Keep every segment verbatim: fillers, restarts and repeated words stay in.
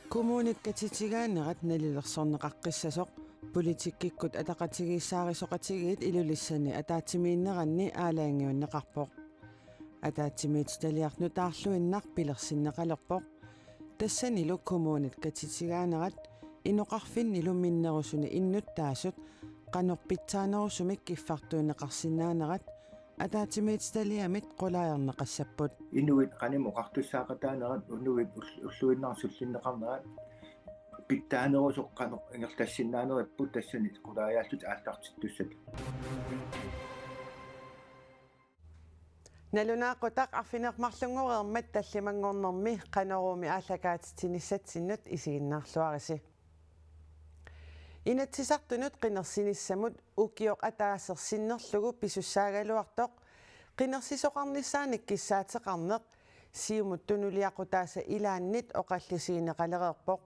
Kommunit katitigaanerat nalilersorneqaqqissasoq politikkikkut ataqatigiissaarisoqatigiit Ilulissani ataatsimiinneranni aalajangiunneqarpoq. Ataatsimiititaliaq nutaarluinnaq pilersinneqalerpoq. Tassanilu kommunit katitigaanerat inoqarfinnilu minnerusuni innuttaasut qanoq pitsaanerusumik kiffartuunneqarsinnaanerat ataatsimiititaliamit qulaajarneqassapput. Inuit qanimut oqartussaaqataanerat, inuit ull-, ulluinnarni sullinneqarnerat pitsaanerusoq qanoq ingerlassinnaanerput tassani qulaajaallutik aallartittussat. Nalunaaqutaq arfineq-marlunngoreermat tallimanngornermi Qanoruumi aallakaatitsinissatsinnut isiginnaarluarisi. Inatsisartunut qinersinissamut ukioq ataaseq sinnerlugu pisussaagaluartoq qinersisoqarnissaanik kissaateqarneq Siumut tunuliaqutaasa ilaannit oqallisigineqalereerpoq.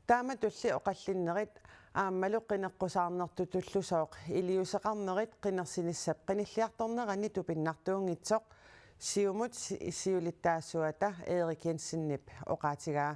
Taamatulli oqallinnerit aammalu qineqqusaarnertutullusooq iliuuseqarnerit qinersinissap qinilliartornerani tupinnartuunngitsoq Siumut si-, siulittaasuata Erik Jensenip oqaatigaa.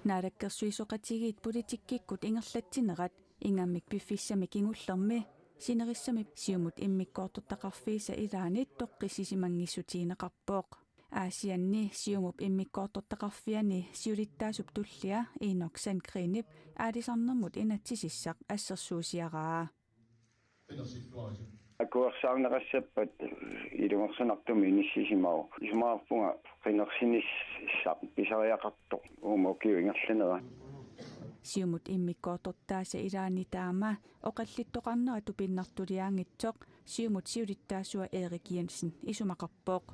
Naalakkersuisooqatigiit politikkikkut ingerlatsinerat ingammik piffissami kingullermi sinerissami Siumut immikkoortortaqarfiisa ilaanni toqqissisimanngissutigineqarpoq. Aasianni Siumup immikkoortortaqarfiani siulittaasup tullia Enok Sandgreenip aalisarnermut inatsisissaq assersuusiaraa. Akuersaarneqassappat ilungersunartumik inissisimavoq. Isumaqarpunga qinersinissaq pisariaqartoq uuma ukioq ingerlanera. Siumut immikkoortortaasa ilaanni taama oqallittoqarnera tupinnartuliaanngitsoq Siumut siulittaasua Erik Jensen isumaqarpoq.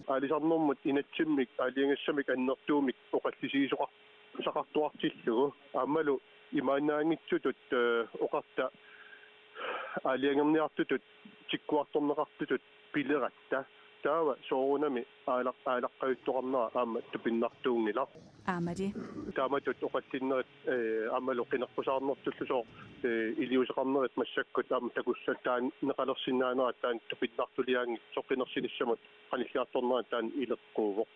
Aalisarnermut inatsimmik aalajangissamik annertuumik oqallisigisoqar-, saqartuartillugu aammalu imaannaanngitsutut, eh, oqarta aalajangerniartutut tikkuartorneqartutut pileratta. Taava soorunami aalaq-, aalaqqajuttoqarnera aamma tupinnartuunngilaq. Aamali. Taamatut oqallinnerit, eh, aammalu qineqqusaarnertullusooq, eh, iliuuseqarnerit massakkut aamma takussallaaneqalersinnaanerat taanna tupinnartuliaanngitsoq qinersinissamut qanilliartornerat taanna ileqquuvoq.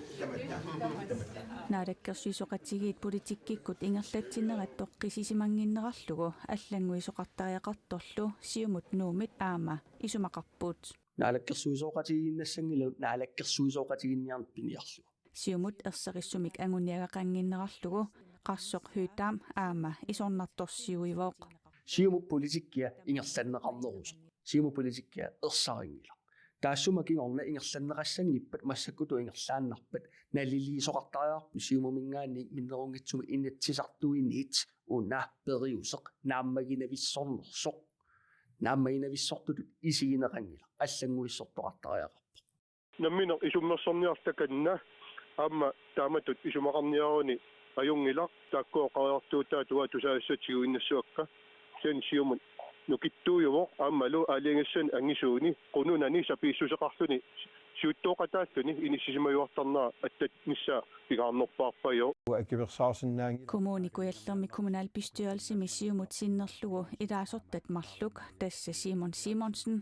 Naalakkersuisooqatigiit politikkikkut ingerlatsinerat toqqissisimannginnerarlugu allannguisoqartariaqartorlu Siumut Nuummi aamma isumaqarput. Naalakkersuisooqatigiinnassanngilagut naalakkersuisooqatigiinniarneq piniarlugu. Siumut ersarissumik anguniagaqannginnerarlugu Qarsoq Høegh-Dam aamma isornartorsiuivoq. Siumut politikkia ingerlanneqarnerusoq. Siumut politikkia ersarinngilaq. Taassuma kingorna ingerlanneqassanngippat massakkutut ingerlaannarpat naliliisoqartariaqarpoq Siumuminngaanniit minnerunngitsumik Inatsisartuiniit una periuseq naammaginavissornersoq. Naammaginavissortutut isigineqanngilaq. Allannguissortoqartariaqarpoq. Nammineq isummersorniarluta takanna aamma taamatut isumaqarniaruni ajunngilaq, taakku oqariartuutaat uanga tusagassat tiguinnassavakka. Kisianni Siumut nukittuujuvoq aammalu aalajangissanik angisuuni qununani sapiissuseqarluni siuttooqataalluni inissisimajuartarnera attanissaa pingaarnerpaarpajoq. Uanga akiversaarsinnaanngilaq. Kommune Kujallermi kommunalbestyrelsimi Siumut sinnerlugu ilaasortat marluk, tassa Simon Simonsen,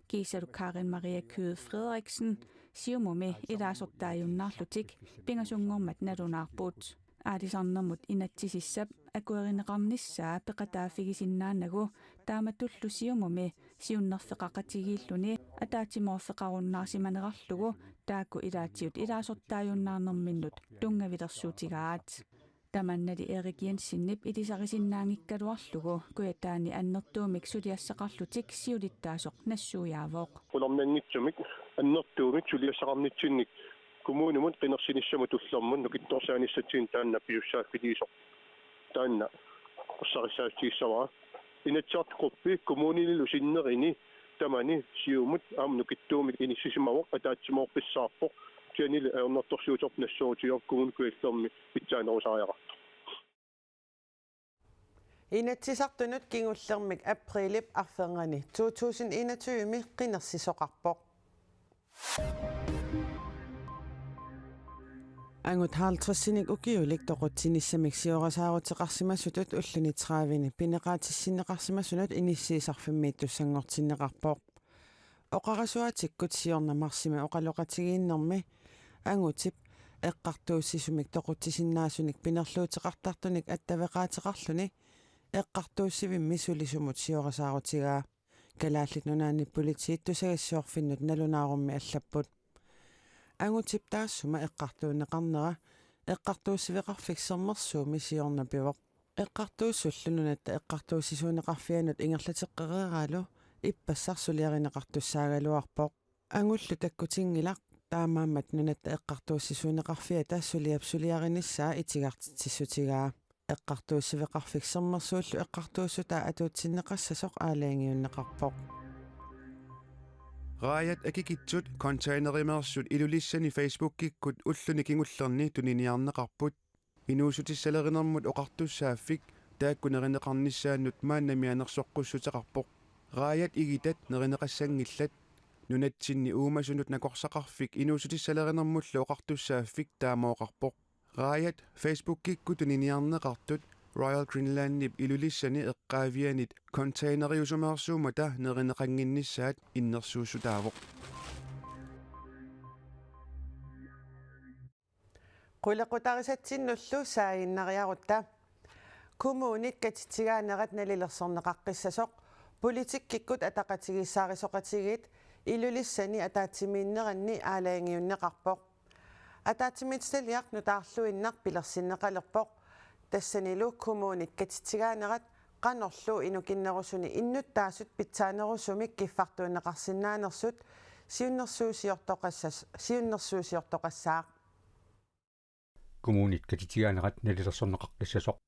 kiisalu Karen Maria Kyed Frederiksen, Siumumi ilaasortaajunnaarlutik pingasunngormat nalunaarput. Aalisarnermut inatsisissap akuerineqarnissaa peqataaffigisinnaanagu taamatullu Siumumi siunnerfeqaqatigiilluni ataatsimoorfeqarunnaarsimanerarlugu taakku ilaatigut ilaasortaajunnaarnerminnut tunngavilersuutigaat. Tamannali Erik Jensenip ilisarisinnaanngikkaluarlugu Kujataani annertuumik suliassaqarlutik siulittaasoq nassuiaavoq. Qularnanngitsumik annertuumik suliassaqarnitsinnik kommunimut qinersinissamut tullermut nukittorsaanissatsinnut taanna pisussaaffiliisoq. Taanna ersarissaassutigissavara. Inatsisartut Gruppi kommuninilu sinnerini tamani Siumut aamma nukittuumik inissisimavoq, ataatsimoorfissaqarpoq. Kisiannili ajornartorsiutit nassuerutigaarput Kommune Kujallermi pitsaanerusariaqartoq. Inatsisartunut kingullermik apriilip arfernganni to tusind enogtyve-mi qinersisoqarpoq. Angut halvtredsinik ukiulik toqutsinissamik siorasaaruteqarsimasutut ulluni tredivenik pineqaatissinneqarsimasunut inissiisarfimmiittussanngortinneqarpoq. Oqarasuaatikkut siorna marsimi oqaloqatigiinnermi angutip Eqqartuussisumik toqutsisinnaasunik pinerluuteqartartunik attaveqaateqarluni eqqartuussivimmi sulisumut siorasaarutigaa. Kalaallit Nunaanni Politiit tusagassiorfinnut nalunaarummi allapput. Angutip taassuma eqqartuunneqarnera eqqartuussiveqarfik Sermersuumi siorna pivoq. Eqqartuussullu Nunatta Eqqartuussisuuneqarfianut ingerlateqqereeraalu ippassaq suliarineqartussaagaluarpoq. Angullu takkutinngilaq, taamaammat Nunatta Eqqartuussisuuneqarfiata suliap suliarinissaa itigartitsissutigaa. Eqqartuussiveqarfik Sermersuullu eqqartuussutaa atuutsinneqassasoq aalajangiunneqarpoq. Raajat akikitsut containerimaarsut Ilulissani Facebookikkut ulluni kingullerni tuniniarneqarput. Inuussutissalerinermut oqartussaaffik taakku nerineqarnissaannut maanna mianersoqqussuteqarpoq. Raajat igitat nerineqassanngillat. Nunatsinni uumasunut nakorsaqarfik inuussutissalerinermullu oqartussaaffik taama oqarpoq. Raajat Facebookikkut tuniniarneqartut Royal Greenlandip Ilulissani eqqaavianit containeriusumeersuummata nerineqannginnissaat innersuussutaavoq. Qulequtarisatsinnullu saaginnariarutta. Kommunit katitsigaanerat nalilersorneqaqqissasoq politikkikkut ataqatigiissaarisoqatigiit Ilulissani ataatsimiinneranni aalajangiunneqarpoq. Ataatsimiititaliaq nutaarluinnaq pilersinneqalerpoq. Tassanilu kommunit katitsigaanerat qanorlu inukinnerusuni innuttaasut pitsaanerusumik kiffartuunneqarsinnaanersut siunnersuusiortoqassas-, siunnersuusiortoqassaaq. Kommunit katitsigaanerat nalilersorneqaqqissasoq.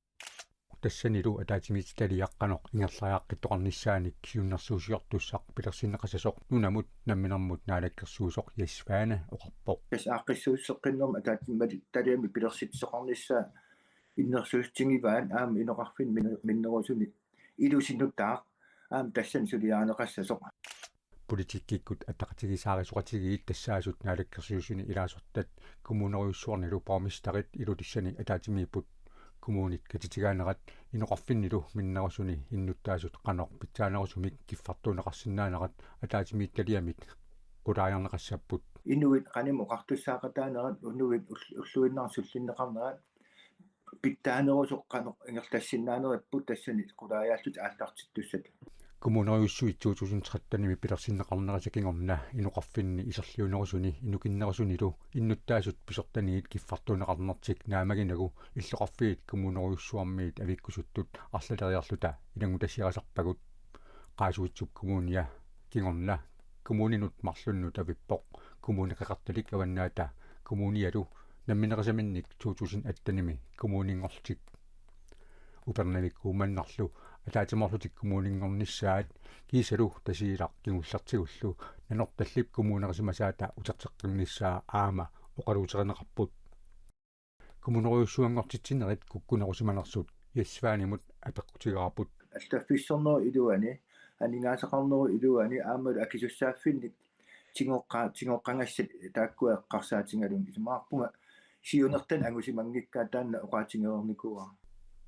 Tassanilu ataatsimiititaliaq qanoq ingerlariaqqittoqarnissaanik siunnersuusiortussaq pilersinneqassasoq nunamut namminermut naalakkersuisoq Jess Svane oqarpoq. Tassa aaqqissuusseqqinnermi ataatsimiititaliami pilersitsisoqarnissaa innersuussutigivaat aamma inoqarfinni min-, minnerusuni ilusinnutaaq aamma tassani suliarineqassasoq. Politikkikkut ataqatigiissaarisoqatigiit tassaasut naalakkersuisuni ilaasortat kommunerujussuarnilu borgmesterit Ilulissani ataatsimiipput. Kommunit katitsigaanerat inoqarfinnilu minnerusuni innuttaasut qanoq pitsaanerusumik kiffartuunneqarsinnaanerat ataatsimiititaliamit qulaajarneqassapput. Inuit qanimut oqartussaaqataanerat inuit ull-, ulluinnarni sullinneqarnerat pitsaanerusoq qanoq ingerlassinnaaneripput tassani qulaajaallutik aallartittussat. Kommunerujussuit to tusind tretten-imi pilersinneqarnerisa kingorna inoqarfinni iserliunerusuni inukinnerusunilu innuttaasut pisortaniit kiffartuunneqarnertik naammaginagu illoqarfiit kommunerujussuarmiit avikkusuttut arlaleriarluta ilanngutassiarisarpagut. Qaasuitsup Kommunia kingorna kommuninut marlunnut avippoq Kommune Qeqertalik Avannaata Kommunialu nammineerisaminnik to tusind atten-imi kommuninngorlutik. Upernavik Uummannarlu ataatsimoorlutik kommuninngornissaat kiisalu Tasiilaq kingullertigullu Nanortallip kommunerisimasaata uterteqqinnissaa aamma oqaluuterineqarput. Kommunerujussuanngortitsinerit kukkunerusimanersut Jess Svanemut apeqqutigaarput. Allaffissornerup iluani, aningaasaqarnerup iluani aammalu akisussaaffinnik tigoqqa-, tigoqqagassat taakkua eqqarsaatigalugit isumaqarpunga siunertani angusimanngikkaat taanna oqaatigereernikuuara.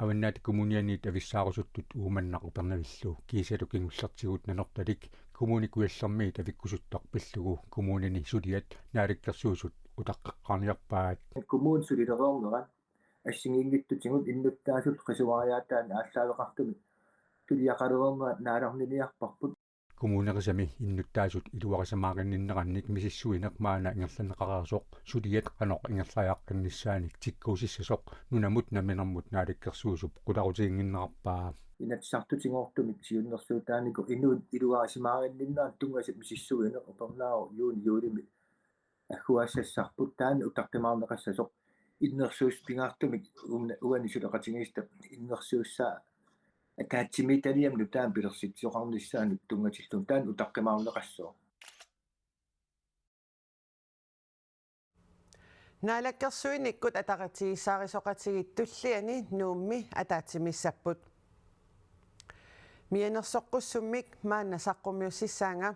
Avannaata Kommunianiit avissaarusuttut Uummannaq Upernavillu kiisalu kingullertigut Nanortalik Kommune Kujallermiit avikkusuttoq pillugu kommunini suliat naalakkersuisut utaqqeqqaarniarpaat. Kommuni sulilereernerat assigiinngitsutigut innuttaasut qisuariaataanni aallaaveqartumik suliaqalereernerat naalerniarparput. Kommunerisami innuttaasut iluarisamaarinninnerannik misissuineq maanna ingerlanneqareersoq suliat qanoq ingerlariaqqinnissaanik tikkuusissasoq nunamut namminermut naalakkersuisup qularutiginnginnerarpaa. Inatsisartutigoortumik siunnersuutaanikuuvoq inuit iluarisimaarinninnerat tunngasut misissuineq upernaaq juuni juulimi agguaassassarput taanna utaqqimaarneqassasoq innersuussutigaartumik uunga-, uani suleqatigiissutap innersuussaa ataatsimiititaliami nutaamik pilersitsisoqarnissaanut tunngatillugu taanna utaqqimaarneqassaaq. Naalakkersuinikkut ataqatigiissaarisoqatigiit tulliani Nuummi ataatsimissapput. Mianersoqqussummik maanna saqqummiussissaanga.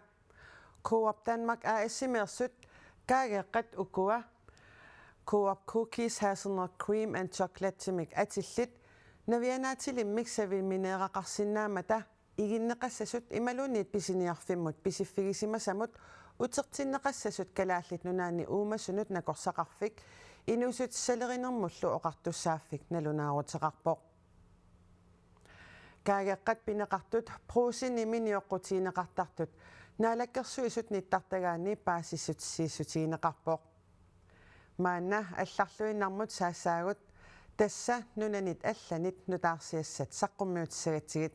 Coop Danmark A/S-imeersut kaageeqqat ukua Coop Cookies Hazelnut Cream and Chocolate-imik atillit navianaatilimmik savimineeraqarsinnaammata iginneqassasut imaluunniit pisiniarfimmut pisiffigisimasamut utertinneqassasut Kalaallit Nunaanni uumasunut nakorsaqarfik Inuussutissalerinermullu oqartussaaffik nalunaaruteqarpoq. Kaageqqat pineqartut Brugsenimi nioqqutigineqartartut Naalakkersuisut nittartagaanni paasissutissiissutigineqarpoq. Maanna allarluinnarmut saassaagut, tassa nunanit allanit nutaarsiassat saqqummiutissagatsigit.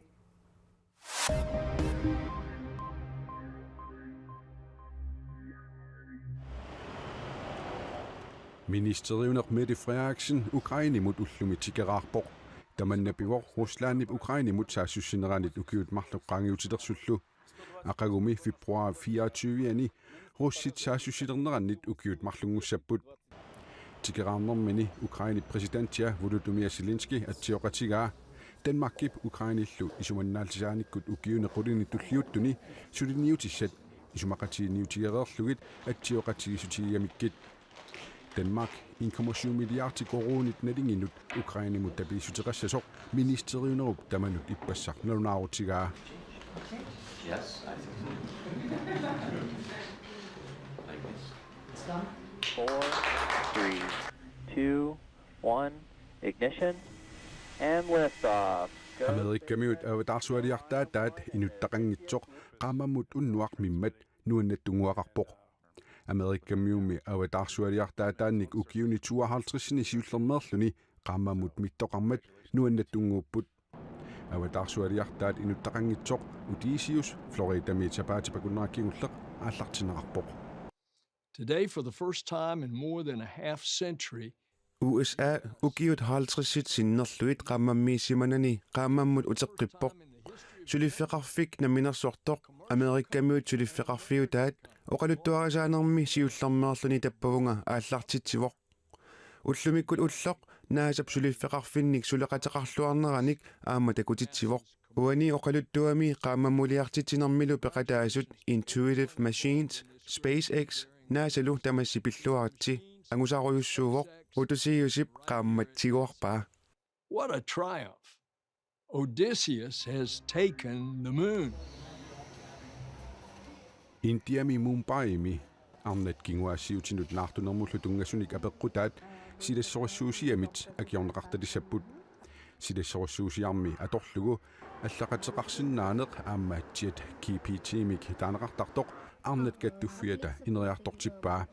Ministeriuneq Mette Frederiksen Ukrainemut ullumi tikeraarpoq. Tamanna pivoq Ruslandip Ukrainemut saassussineranit ukiut marluk qaangiutilersullu. Aqagumi februar fireogtyve-ani russit saassussilernerannit ukiut marlunngussapput. Tikeraarnermini Ukrainep præsidentia Volodymyr Zelensky atsioqatigaa Danmarkip Ukrainellu isumannaallisaanikkut ukiuni qulini tulliuttuni suliniutissat isumaqatigiinniutigereerlugit atsioqatigiissutigigamikkit. Danmark en komma syv milliarder koruunit nalinginut Ukrainemut tapiissuteqassasoq ministeriunerup tamanut ippassaq nalunaarutigaa. Yes, I think so. Like this. Four, three, two, one, ignition, and liftoff. Go. Amerikamiut avataarsualiartaataat inuttaqanngitsoq qaammammut unnuaq mimmat nuannattunnguaqarpoq. Amerikamiummi avataarsualiartaataannik ukiuni tooghalvtredsini siullermeerluni qaammammut mittoqarmat nuannattunnguupput. Avataarsualiartaat inuttaqanngitsoq Odysseus Floridami sapaatip akunnera kingulleq aallartinneqarpoq. Today, for the first time in more than a half century, U S A ukiut halvtredsit sinnerlugit qaammammiissimanani qaammammut uteqqippoq. Suliffeqarfik namminersortoq Amerikamiut suliffeqarfiutaat oqaluttuarisaanermi siullermeerluni tappavunga aallartitsivoq. Ullumikkut ulloq NASAp suliffeqarfinnik suleqateqarluarneranik aamma takutitsivoq. Uani oqaluttuami qaammammuliartitsinermilu peqataasut Intuitive Machines, SpaceX, NASA-lu tamassi pilluaritsi angusarujussuuvoq. Odysseusip qaammat tiguarpaa. What a triumph! Odysseus has taken the moon. Indiami Mumbaimi arnat kinguaassiuutinut naartunermullu tunngasunik apeqqutaat silassorissuusiamit akiorneqartalissapput. Silassorissuusiarmi atorlugu allaqateqarsinnaaneq aamma ChatGPT-mik taaneqartartoq arnat kattuffiata ineriartortippaa.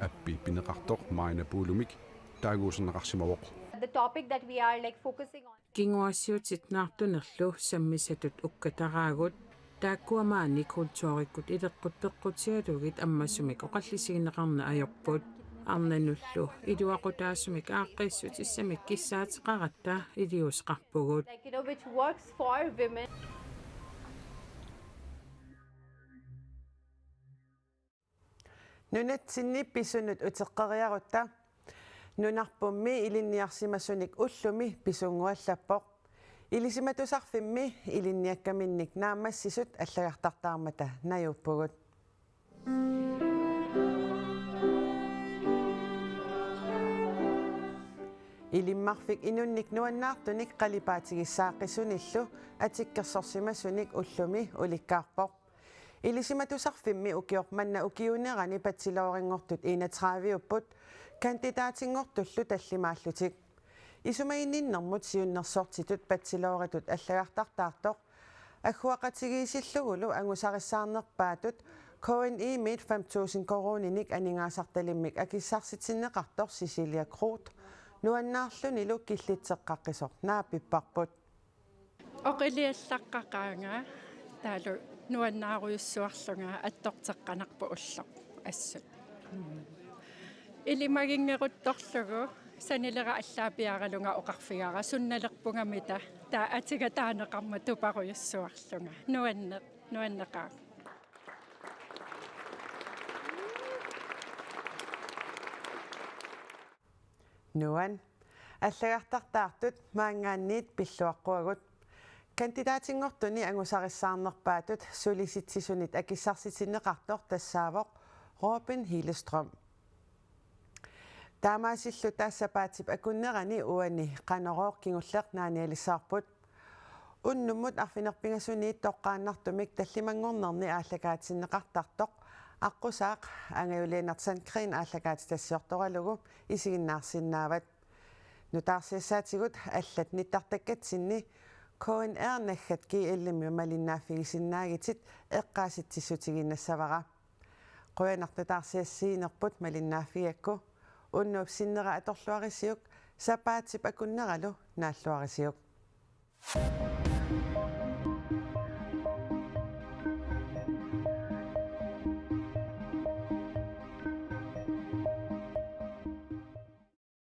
Appi pineqartoq Maina Puulumik taaguuserneqarsimavoq. The topic that we are, like, focusing on. Kinguaassiuutit naartunerlu sammisatut ukkataraagut, taakkua maani kulturikkut ileqqut peqqutigalugit ammasumik oqallisigineqarneq ajorput. Arnanullu iluaqutaasumik aaqqiissutissamik kissaateqaratta iliuuseqarpugut. Like, you know, which works for women. Nunatsinni pisunut uteqqeriarutta. Nunarpummi ilinniarsimasunik ullumi pisunnguallappoq. Ilisimatusarfimmi ilinniakkaminnik naammassisut allagartartaarmata najuuppugut. Ilimmarfik inunnik nuannaartunik qalipaatigissaaqqisunillu atikkersorsimasunik ullumi ulikkaarpoq. Ilisimatusarfimmi ukioq manna ukiuunerani bachelorinngortut enogtredive-upput, kandidaatinngortullu tallimaallutik. Isumaginninnermut siunnersortitut bacheloritut allagartartaartoq agguaqatigiissillugulu angusarissaarnerpaatut K N I-miit fem tusind koruuninik aningaasartalimmik akissarsitinneqartoq Cecilia Groth nuannaarlunilu killitseqqaqqisoq naapipparput. Oqiliallaqqaqaanga taavalu nuannaarujussuarlunga attorteqqanarpoq ulloq assut. Ilimaginngeruttorlugu sanilera allaapiaralunga oqarfigaara sunnalerpungamita taava atiga taaneqarmat tuparujussuarlunga. Nuanne-, nuanneqaaq. Nuan. Allagartartaartut maanngaanniit pilluaqquagut. Kandidaatinngortuni angusarissaarnerpaatut Sulisitsisunit akissarsitinneqartoq tassaavoq Ruben Hillestrøm. Taamaasilluta sapaatip akunnerani uani Qanorooq kingulleq naanialissavarput. Unnummut arfineq-pingasuniit toqqaannartumik tallimanngornerni aallakaatinneqartartoq Qusaaq angajulianertsan Green aallakaatitassiortoralugu isiginnaarsinnaavat. Nutaarsiassaatigut allat nittartakkatsinni K N R naggat G L-imi malinnaaffigisinnaagitit eqqaasitsissutigiinnassavara. Qujanaq nutaarsiassiinerput malinnaaffigigakku. Unnuup sinnera atorluarisiuk, sapaatip akunneralu naalluarisiuk.